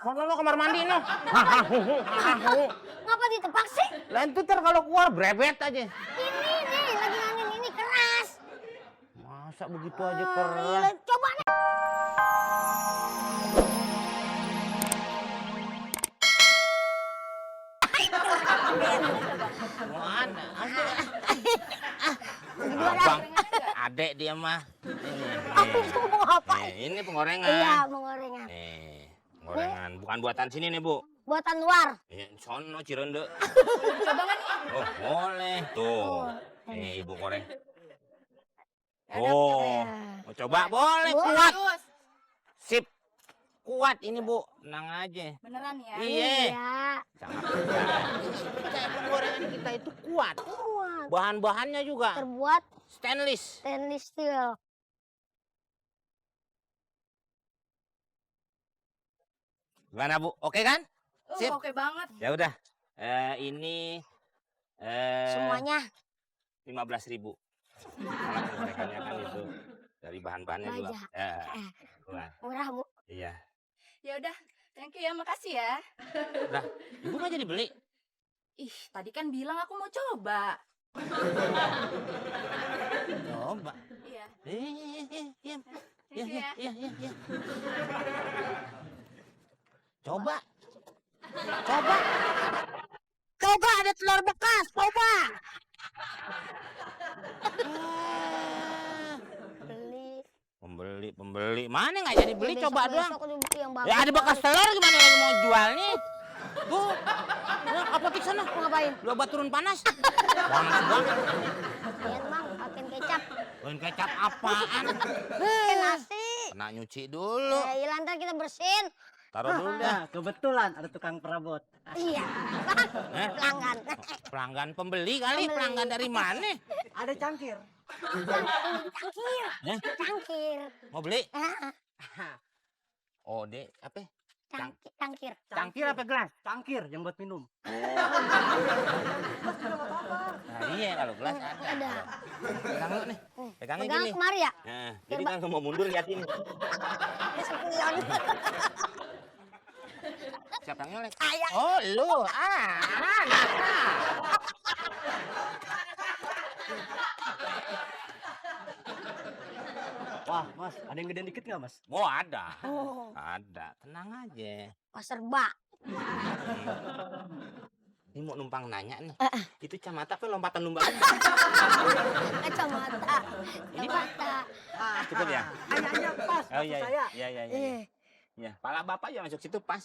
Mana lo kamar mandi no? Ngapa ditepak sih? Lain tuh ntar kalau keluar brebet aja. Ini nih, lagi angin ini keras. Masa begitu aja keras? Coba nih. Mana? Gimana? Adek dia mah. Aku mau ngapain? Ini penggorengan. Iya, penggorengan. Penggorengan. Bukan buatan sini nih, Bu. Buatan luar. Sono Cirende. Coba nggak nih? Oh, boleh. Tuh. Nih, Ibu goreng. Ya. Mau coba? Boleh, kuat. Sip. Kuat ini, Bu. Tenang aja. Beneran ya? Iya. Sangat kuat. Kayak penggorengan kita itu kuat. Kuat. Bahan-bahannya juga Terbuat stainless. stainless steel. Gimana, Bu? Oke kan? Sip. Oke banget. Ya udah. Ini Semuanya 15.000. Karena penggorengannya kan itu dari bahan-bahannya juga. Murah. murah, Bu. Iya. Ya udah, thank you ya, makasih ya. Udah, Ibu nggak jadi beli? Ih, tadi kan bilang aku mau coba. Coba. Iya. Iya. Thank you ya. Iya. Coba. Coba ada telur bekas, coba. Pembeli. Mana nggak jadi beli, coba doang. Ya ada bekas telur gimana lagi mau jual nih? Tuh. Nah, apotek sana. Ngapain? Lu obat turun panas. Panas banget. Iya, Bang, pakein kecap. Pakein kecap apaan? Nasi. Kena nyuci dulu. Ya, lantar kita bersihin. Taruh dulu dah. Kebetulan ada tukang perabot. Iya, Bang. Pelanggan. Pelanggan pembeli kali, pelanggan dari mana? Ada cangkir. Cangkir. Eh? Cangkir. Mau beli? Ah, Oh, deh, apa? Cangkir. Cangkir apa gelas? Cangkir yang buat minum. Nah, iya kalau gelas ada. Ada. Pegang dulu nih. Pegangnya Pegang gini. kemari ya? Nah, jadi kan mau mundur lihat ini. Sepion. Siapa yang nyolek? Saya. Oh, lu. Wah, Mas, ada yang gedean dikit nggak, Mas? Oh, ada. Oh, Ada. Tenang aja. serba. Ini mau numpang nanya nih. Itu camata apa lompatan lumba? Kacamata. Ini, Kacamata. Cukup ya? Hanya pas. Oh iya, maksud saya. iya. Ya, pala bapak ya masuk situ pas.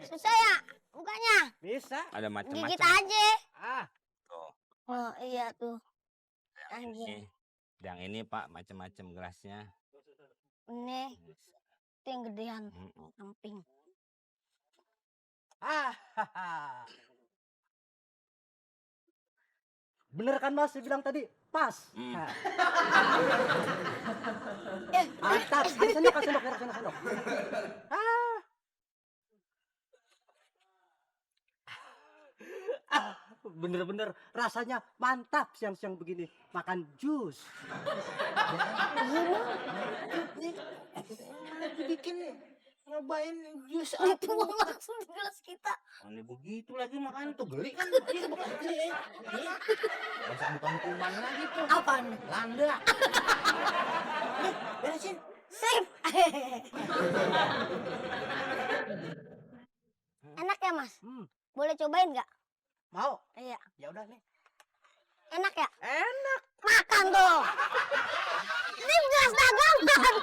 Susah ya bukanya? Bisa. Ada macam-macam. Gigit aja. Ah, Tuh. Oh iya tuh. Yang ini Pak, macam-macam gelasnya. Ini itu yang gedean. Samping. Bener kan, Mas? Dia bilang tadi pas. Nah. Mantap. Ayo sendok. Bener-bener rasanya mantap siang-siang begini makan jus. Bikin nyobain jus Itu langsung di gelas kita. Aneh begitu lagi makan tuh geli kan dia bekas geli. Masa bukan kuman lagi tuh. Apaan? Landa. Nih, beresin. Sip. Enak ya, Mas? Boleh cobain nggak? Mau? Iya. Ya udah nih. Enak ya? Enak. Makan tuh. Ini gelas dagangan.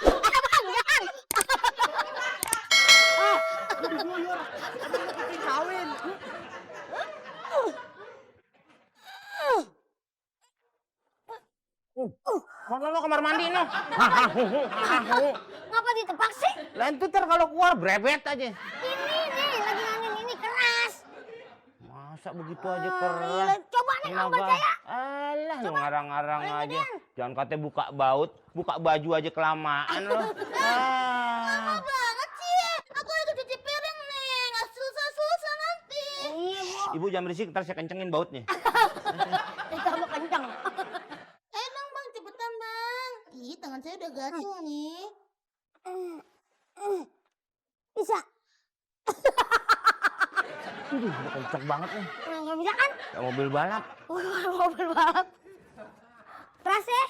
Dagangan. Diguyur. Kawin. Mana lo kamar mandi no? Ngapa ditepak sih? Lain tuh ntar kalau keluar brebet aja. Ini nih, lagi angin ini keras. Masa begitu aja keras? Coba nih, kamu percaya? Alah, lu ngarang-ngarang aja. Jangan katanya buka baju aja kelamaan lo. Lama banget sih. Aku lagi cuci piring nih, nggak susah nanti. Iya, Bu. Ibu jangan berisik, ntar saya kencengin bautnya. Tambah kencang. Dong, Bang, cepetan, Bang. Ih, tangan saya saya udah gatel nih. Bisa. Aduh, udah kenceng banget nih. Nggak bisa kan? Kayak mobil balap. Mobil balap. Keras ya?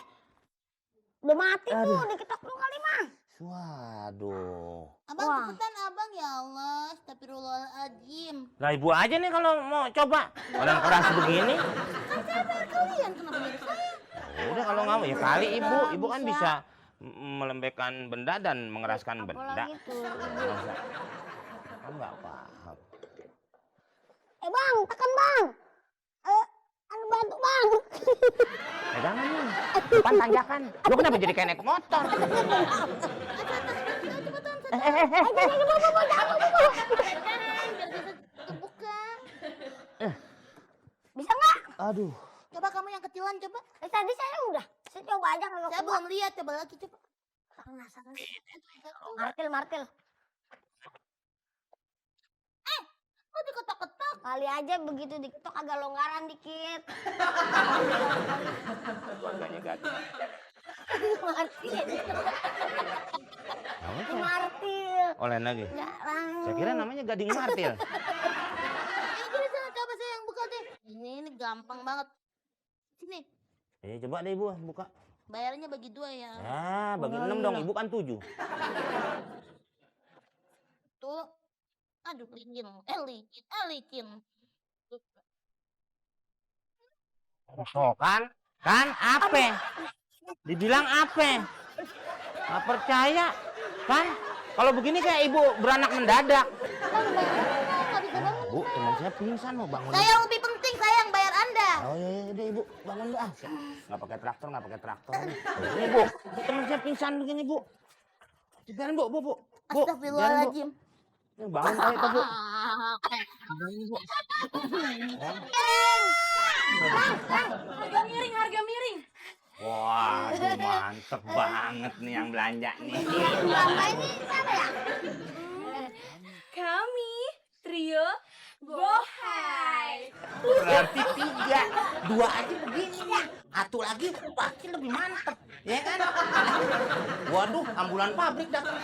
Udah mati tuh, diketok dulu kali mah. Waduh. Abang Wah. cepetan abang, ya Allah. Astagfirullahaladzim. Lah ibu aja nih kalau mau coba. Orang keras begini. Kan saya bayar kalian, kenapa nyuruh saya? Udah kalau nggak mau ya kali ibu. Ibu kan bisa melembekkan benda dan mengeraskan benda. Apalagi tuh. Masa? Kamu nggak paham. Bang, tekan bang. Anu bantu bang. Pegangan nih. Depan tanjakan. Lu kenapa jadi kayak naik motor? Bisa nggak? Aduh. Coba kamu yang kecilan coba. Tadi saya udah. Saya coba aja kalau Saya belum lihat, coba lagi coba. Martil. Kok diketok-ketok? Kali aja begitu diketok agak longgaran dikit. Keluarganya gading. Martil. Olain lagi. Jarang. Saya kira namanya gading martil. Ini sana, coba saya yang buka deh. Ini gampang banget. Sini, Coba deh ibu buka. bayarnya bagi 2 ya. Ya, bagi 6 dong. Ibu kan 7. Tuh. Aduh, licin. Oh, kan apa? Dibilang apa? Nggak percaya kan? Kalau begini kayak ibu beranak mendadak. Nggak bisa bangun. Bu, teman saya pingsan mau bangun. Saya yang lebih penting, saya yang bayar Anda. Oh iya, udah ibu bangun dah. Nggak pakai traktor. Ini bu, teman saya pingsan begini bu. Biarin bu. Bu. Astagfirullahaladzim. Ini bangun kayak itu bu. Harga miring. Wah, mantep banget nih yang belanja nih. Kami trio Bohai. Berarti 3, 2 aja begini ya. Satu lagi pasti lebih mantep, ya kan? Waduh, ambulan pabrik datang.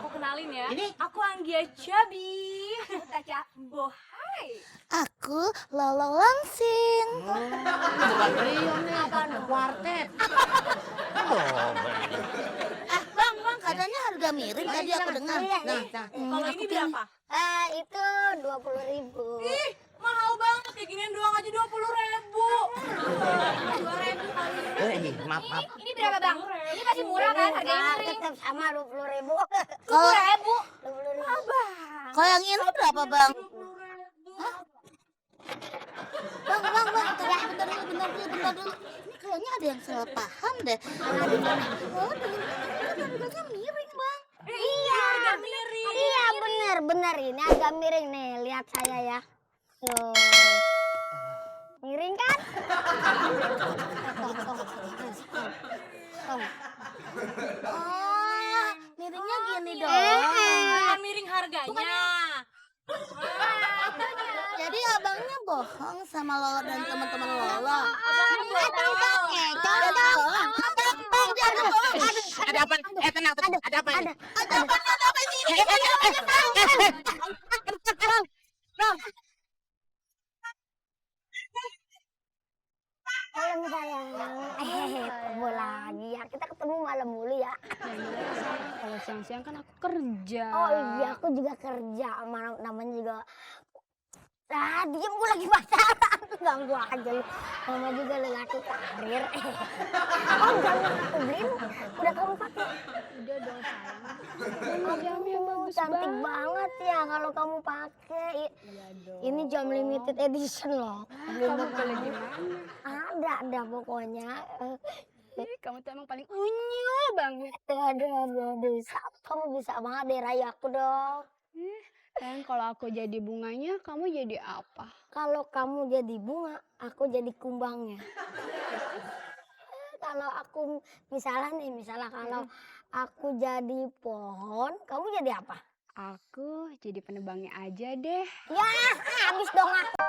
Aku kenalin ya. Ini? Aku Anggia Cabi. Kaca Bohai. Aku Lolo Langsing. Bukan trio nih, kuartet. Aduh, Bang, katanya harga miring tadi aku dengar. Kalau ini berapa? Itu 20.000. Ih, mahal banget. Kayak ginian doang aja 20.000. 2.000 kali. maaf. Ini berapa bang? Ini masih murah kan? Harganya miring. Tetap sama 20.000. 20.000. 20.000. Abang. Kalau yang ini berapa, Bang? 20.000. Bang, bentar dulu. Ini kayaknya ada yang salah paham deh. Oh, harganya miring, Bang. Iya, harga miring. Iya bener ini agak miring nih, lihat saya ya. Tuh. Miring kan? Oh, miringnya gini dong. Bukan miring harganya. Jadi abangnya bohong sama Lolo dan teman-teman Lolo. Ada apa? Tenang. Ada apa ini? Ada apa sih? Sayang sayang. Ketemu lagi ya. Kita ketemu malam mulu ya. Kalau siang-siang kan aku kerja. Oh iya, aku juga kerja. Namanya juga. Diem gue lagi pacaran. Ganggu aja lu. Mama juga lelaki karir. Oh jangan aku beliin. Udah kamu pakai. Udah dong sayang. Ini jamnya bagus Cantik banget. banget ya kalau kamu pakai. Iya dong. Ini jam limited edition loh. Kamu pilih gimana? Ada pokoknya. Ih, kamu tuh emang paling unyu banget. Aduh, kamu bisa banget deh rayu aku dong. Sayang, kalau aku jadi bunganya, kamu jadi apa? Kalau kamu jadi bunga, aku jadi kumbangnya. Kalau aku misalnya kalau aku jadi pohon, kamu jadi apa? Aku jadi penebangnya aja deh. Ya, habis dong aku.